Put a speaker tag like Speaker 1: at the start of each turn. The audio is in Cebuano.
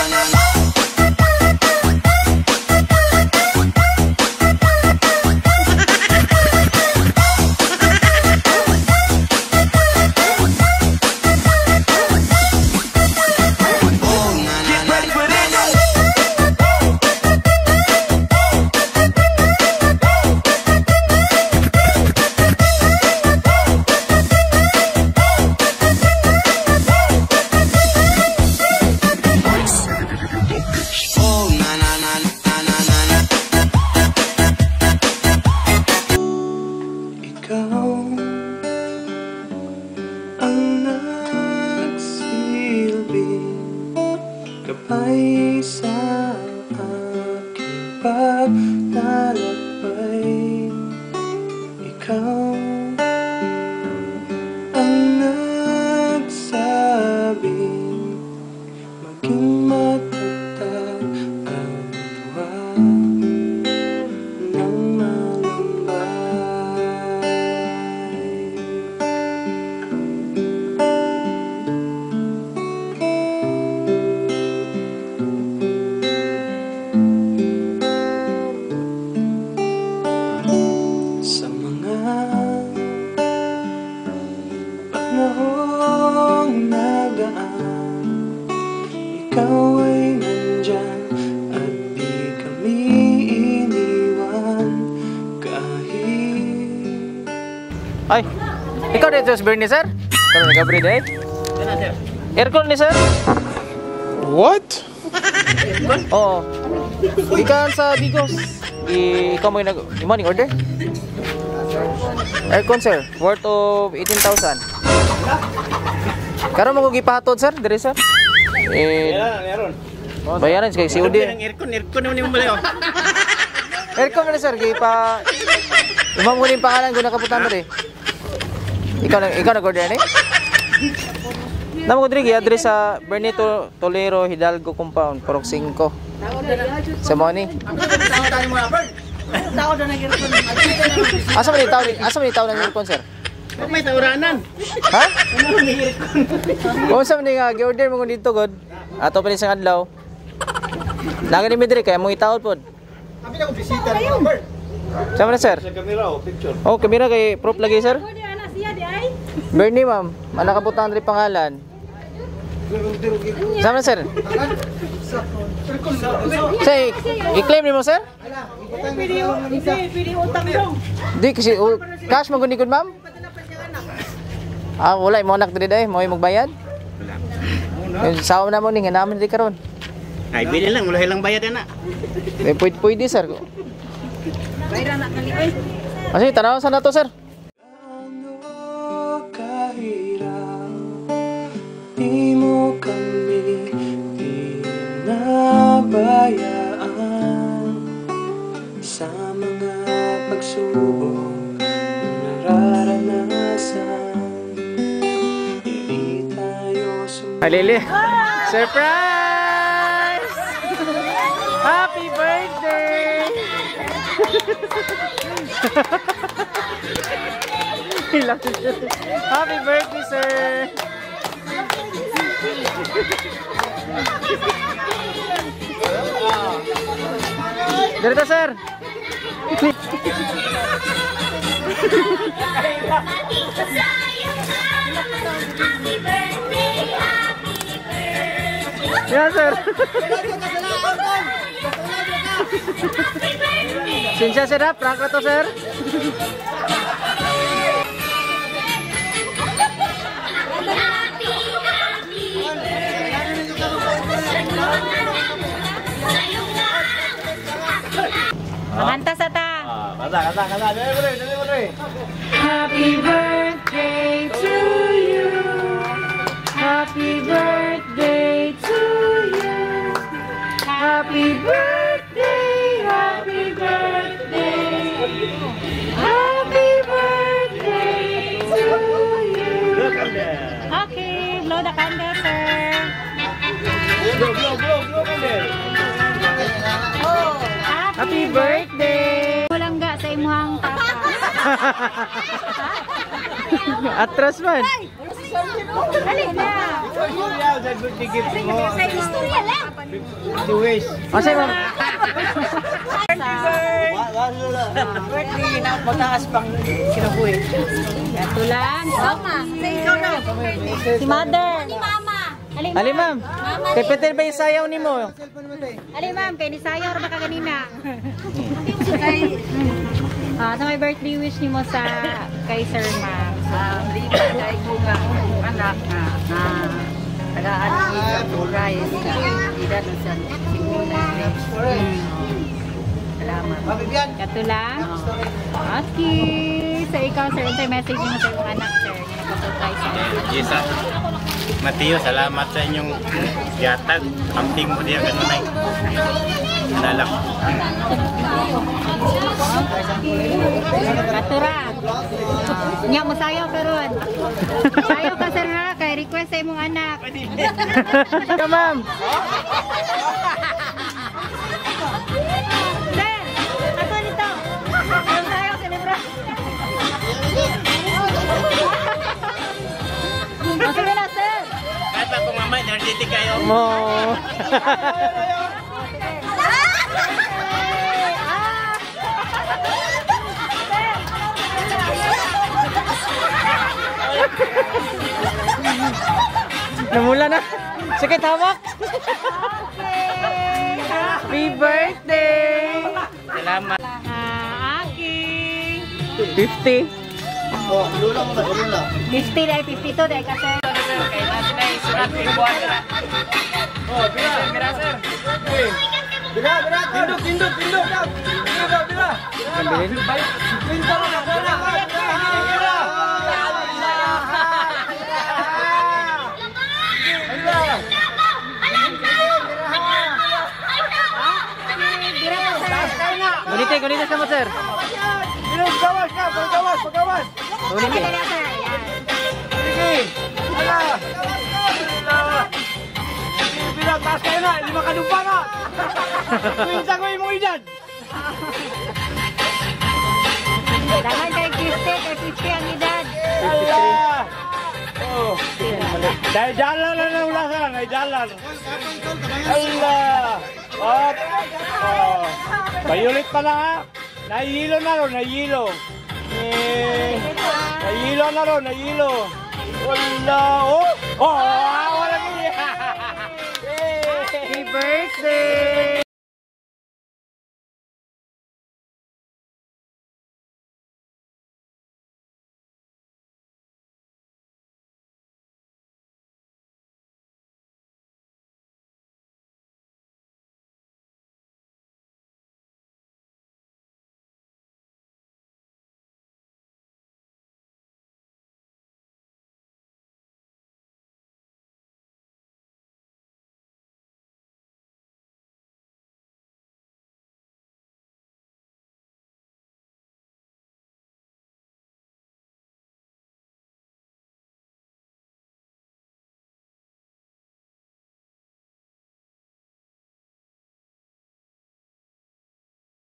Speaker 1: na na. Oh na na na na na. Oh na na na na na na na.
Speaker 2: Ikaw ang nagsilbing gabay sa aking paglalakbay. Ikaw ang nagsabing maging matatag at huwag nang malambay. Sa mga panahong nagaan, ikaw ay nandyan at di kami iniwan kahit
Speaker 3: Ay, ikaw dito sa Bernie, sir? Ikaw na Gabriel, eh? Aircon ni sir?
Speaker 2: What?
Speaker 3: Oo. Ikan sa Digos. Ikaw mo yung nag... Yung morning order? Aircon, sir. Worth of 18,000. Karon mo ko gipahatod, sir? Dire, sir? Eh,
Speaker 4: Meron.
Speaker 3: bayaran kay COD.
Speaker 4: Aircon, aircon naman yung balayo.
Speaker 3: Aircon na sir, gipa... Imam ko yung pangalan ko nakapunta mo rin. Ikaw nag-order ni? Namo ko diri gi-address sa Bernito Tolero Hidalgo Compound, Purok 5. Sa morning. Asa man ni tao asa man ni tao ng aircon, sir?
Speaker 4: May tauranan.
Speaker 3: Ha? Kung sa man ni nga gi-order mo ko dito god. Ato pa ni sa adlaw. Naga ni mi diri kay among itaod pod.
Speaker 4: Abi na ko bisita ni Robert.
Speaker 3: Sama na, sir.
Speaker 4: Sa kamera o picture.
Speaker 3: Oh, kamera kay proof lagi, sir. Bernie, ma'am. Anak kabutan rin pangalan. Sama na, sir. Sir, i-claim ni mo, sir? Di kasi cash mo gud ma'am? Ah, wala mo anak diri day, mo magbayad. Wala. Sawa na mo ni nga naman diri karon.
Speaker 4: Ay, bili lang, wala ilang bayad ana.
Speaker 3: Eh, pwede, pwede, sir. Kasi tanaw sa na to, sir.
Speaker 2: Gaano kahirap, di mo kami pinabayaan sa mga pagsubok na nararanasan. Hindi tayo
Speaker 3: Alili. Surprise! Happy birthday! Happy birthday, sir! Dito, sir! Yeah, sir. Sinsya, sir, ha? Prank na to, sir.
Speaker 5: Makanta sa ta.
Speaker 4: Kanta, kanta, kanta. Dali mo rin, dali mo rin.
Speaker 5: Happy birthday to you. Happy birthday to you. Happy birthday, happy birthday. Happy birthday to you. Okay, blow the candle, sir.
Speaker 4: Blow, blow, blow, blow candle.
Speaker 3: Happy birthday!
Speaker 5: Walang ga sa imuhang papa.
Speaker 3: Atras man.
Speaker 5: Dali na.
Speaker 4: Sa birthday gift mo.
Speaker 5: Istorya lang.
Speaker 3: Asa mo?
Speaker 4: Birthday na mataas pang kinabuhi.
Speaker 5: Ito lang. Si mother. Ali,
Speaker 3: Ali ma'am. Kay Peter ba yung sayaw nimo?
Speaker 5: Ali ma'am, kay ni sayaw ra ba ka ganina? Ah, sa may birthday wish nimo sa kay sir ma'am.
Speaker 6: Libre kay ko nga akong anak nga tagaan ni sa Rice ida na sa Simula. Salamat.
Speaker 5: Kato lang. Okay. So ikaw sir, unsay message nimo sa imong anak sir nga nagpa-surprise sa
Speaker 7: Yes, ah. Mateo, salamat sa inyong yatag. Amping mo diya ganun ay. Nalak.
Speaker 5: Katura. Nya mo sayaw karon. Sayaw ka sir ha, kay request sa imong anak.
Speaker 3: Ka ma'am.
Speaker 5: Sir, ato nito. Ang sayaw celebra. Oh, sige na sir.
Speaker 7: Kahit pa kung mamay, energetic kayo.
Speaker 3: Mo. Namula na. Sige, tawak. Happy birthday!
Speaker 7: Salamat.
Speaker 5: Ah, aking
Speaker 3: 50.
Speaker 5: 50 dahil 52 dahil kasi.
Speaker 4: Pindot, pindot, pindot. Bira, bira. Pinta na, bira, bira.
Speaker 3: Gunite, gunite sa mo, sir.
Speaker 4: Gawas na, pagawas, pagawas.
Speaker 3: Gunite.
Speaker 5: Dali na, sir. Ayan.
Speaker 4: Sige. Ala. Ala. Bira, taas kayo na. Lima ka lumpa na. Pinta ko yung edad.
Speaker 5: Dahan kay 50, kay 50 ang edad.
Speaker 4: Ala. Oh. Dahil jalan na na ulasan, ay jalan. Ala. Up. Oh. Payulit pa na ha. Nahihilo na ro, nahihilo. Eh, nahihilo na ro, nahihilo. Wala. Oh. Oh, wala.
Speaker 3: Happy birthday!